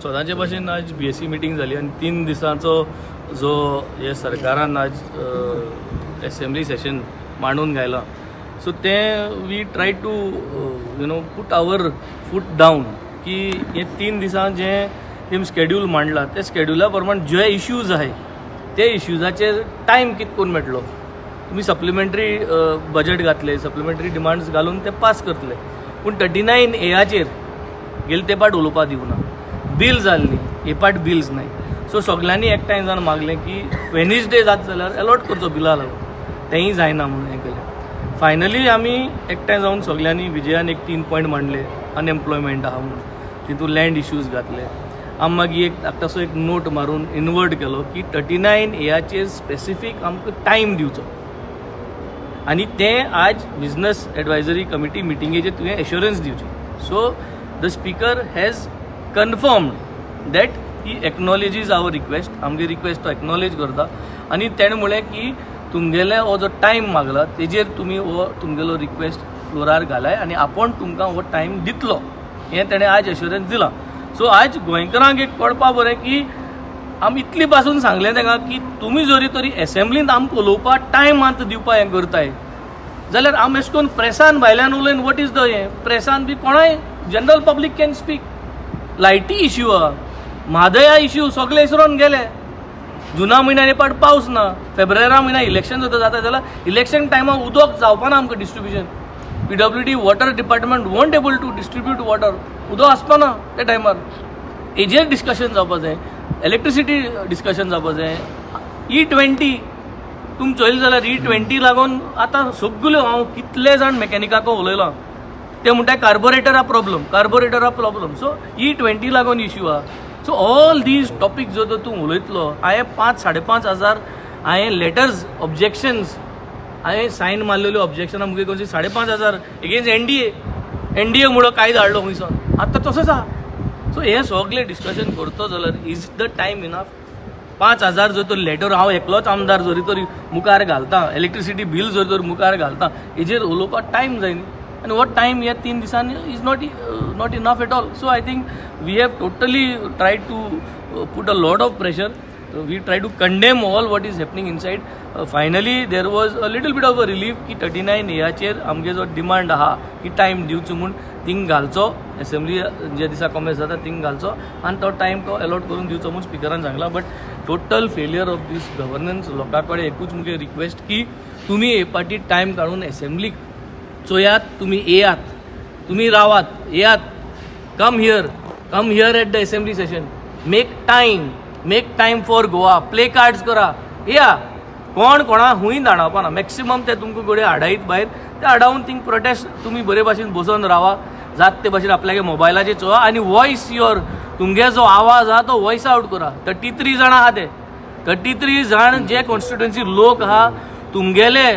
सदांचे भाशेन आज BAC meeting जाली आनी 3 दिसांचो जो हे सरकारान आज एसेंब्ली सेशन मांडून घायलां, सो तें we try to put our foot down की हे 3 दिसां जें तेमी स्केड्यूल मांडलां, ते स्केड्युला प्रमाण जे इश्यूज आहाय, ते इश्यूजाचेर टायम कित करून मेळटलो. तुमी सप्लिमेंटरी बजेट घातले, सप्लिमेंटरी डिमांड्स घालून ते पास करतले, पूण 39 एयाचेर गेले ते पाट उलोवपा दिवना. बील जाल्ली, हे पाट बिल्स नाय. सो सगल्यांनी एकठांय जावन मागलें की वेनिसडे जाता जाल्यार एलॉट करचो बिला लागून. तेंय जायना म्हणून हें केलें. फायनली आमी एकठांय जावन सगल्यांनी विजयान एक तीन पॉयंट मांडले. अनएम्प्लॉयमेंट आहा म्हणून तितून लँड इश्यूज घातले. आमी मागीर एक तसो एक नोट मारून इन्वर्ट केलो की 39 एयाचेर स्पेसिफीक आमकां टायम दिवचो आनी तें आज बिजनस एडवायजरी कमिटी मिटिंगेचेर तुवें एश्योरन्स दिवची. So the speaker has confirmed that he acknowledges our request. आमगे रिक्वेस्ट तो एक्नॉलेज करता आनी तेणें म्हणलें की तुमगेले हो जो टायम मागला, तेजेर तुमी हो तुमगेलो रिक्वेस्ट फ्लोरार घालाय आनी आपूण तुमकां हो टायम दितलो, हें तेणें आज एश्योरन्स दिलां. सो आज गोंयकारांक एक कळपा बरें की आमी इतली पासून सांगलें तांकां की तुमी जरी तरी एसेंब्लींत आमकां उलोवपाक टायम आतां दिवपा हें करताय जाल्यार आमी अशें करून प्रेसान भायल्यान उलयन, what is the हें प्रेसान बी कोणाय जनरल पब्लीक can speak. लायटी इश्यू आहा, म्हादया इश्यू सगळे इसरोन गेले. जुना म्हयन्यान एक पाट पावस ना. फेब्रुवारा म्हयन्या इलेक्शन जर जाता जाल्यार इलेक्शन टायमार उदक जावपाना आमकां distribution. PWD water department won't able to distribute water. उदक आसपाना त्या टायमार. हेजेर डिस्कशन जावपा जाय, इलेक्ट्रिसिटी डिस्कशन जावपा जाय. ई 20 तुमी चोयलें जाल्यार ई 20 लागून आतां सगल्यो, हांव कितले जाण मेकॅनिकाक उलयलां, ते म्हणटा कार्बोरेटरा प्रॉब्लम, कार्बोरेटरा प्रॉब्लम. सो ई 20 लागून इश्यू आहा. सो ऑल these topic जर तर तूं उलयतलो, हांवें पांच साडे पांच हजार हांवें लेटर्स ऑब्जेक्शन्स, हांवें सायन मारलेल्यो ऑब्जेक्शनां मुगे कोणशी 5,500 अगेन्स्ट एनडीए. एनडीए मुळे कायदो हाडलो खंयसर, आतां तसोच आहा. सो हें सगळें डिस्कशन करतो जाल्यार is the time enough? 5,000 जर तर लेटर हांव एकलोच आमदार जरी तरी मुखार घालता, इलेक्ट्रिसिटी बील जर तर मुखार घालता, हेजेर उलोवपाक टायम जाय न्ही. आनी हो टायम ह्या 3 दिसांनी is not enough at all. So I think we have totally try to put a lot of pressure. We try to condemn all what is happening inside. Finally there was a little bit of a relief की 39 एयाचेर आमगे जो demand आहा की time दिवचो म्हूण, thing घालचो, assembly जे दिसा कॉमेस जाता थिंग घालचो आनी तो टायम तो अलॉट करून दिवचो म्हूण स्पिकरान सांगला. But total failure of this governance. लोकां कडेन एकूच मुगे रिक्वेस्ट की तुमी हे पाटी टायम काडून एसेंब्लीक चोयात, तुमी येयात, तुमी रावात, येयात. Come here, come here at the assembly session. Make time, make time for Goa. Placards करा, येया. कोण कोणा हुंय धाडावपा ना. मॅक्सिमम ते तुमकां घडये हाडायत भायर. ते हाडावन थिंग प्रोटेस्ट तुमी बरे भाशेन बसोन रावा. जात ते भाशेन आपल्यागे मोबायलाचेर चोया आनी वॉयस your, तुमगे जो आवाज आहा तो वॉयस आवट करा. 33 जाणां आहा, ते 33 जाण जे कॉन्स्टिट्युएन्सी लोक आहा, तुमगेले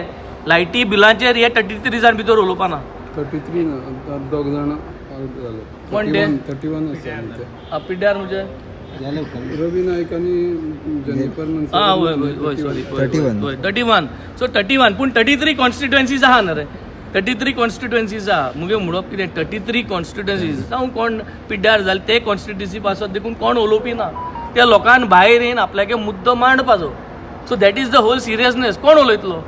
लायटी बिलांचेर हे 33 जाण भितर उलोवपा ना. 33 ना, दोग जाण आउट जाले. कोण ते? 31 आसा ते. पिड्ड्यार म्हणजे? रवी नायक आनी जेनिफर. आं, वय वय वय, सॉरी. 31. वय, 31. सो 31, पूण 33 कॉन्स्टिट्युएन्सीज आहा न्हू रे. 33 कॉन्स्टिट्युएन्सीज आहा. मुगे म्हणप कितें, 33 कॉन्स्टिट्युएन्सीज जावं कोण पिड्ड्यार जाले ते कॉन्स्टिट्युएन्सी पासत देखून कोण उलोवपी ना. त्या लोकांक भायर येवन आपल्यागे मुद्दो मांडपाचो. So that is the whole seriousness. कोण उलयतलो?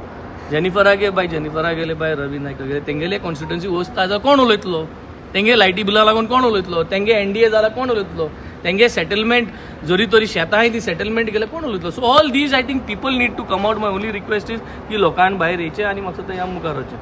जेनिफरा गे बाय, जेनिफरा गेले बाय, रवी नायक गेले, तेंगेले कॉन्स्टिट्युएन्सी वचता जाल्यार कोण उलयतलो? तेंगे लायटी बिलां लागून कोण उलयतलो? तेंगे एनडीए जाल्यार कोण उलयतलो? तेंगे सेटलमेंट जरी तरी शेतां आहाय ती सेटलमेंट केल्यार कोण उलयतलो? So all these, I think people need to come out. My only request is की लोकांक भायर येयचें आनी म्हाका दिसता ह्या मुखार वचचें.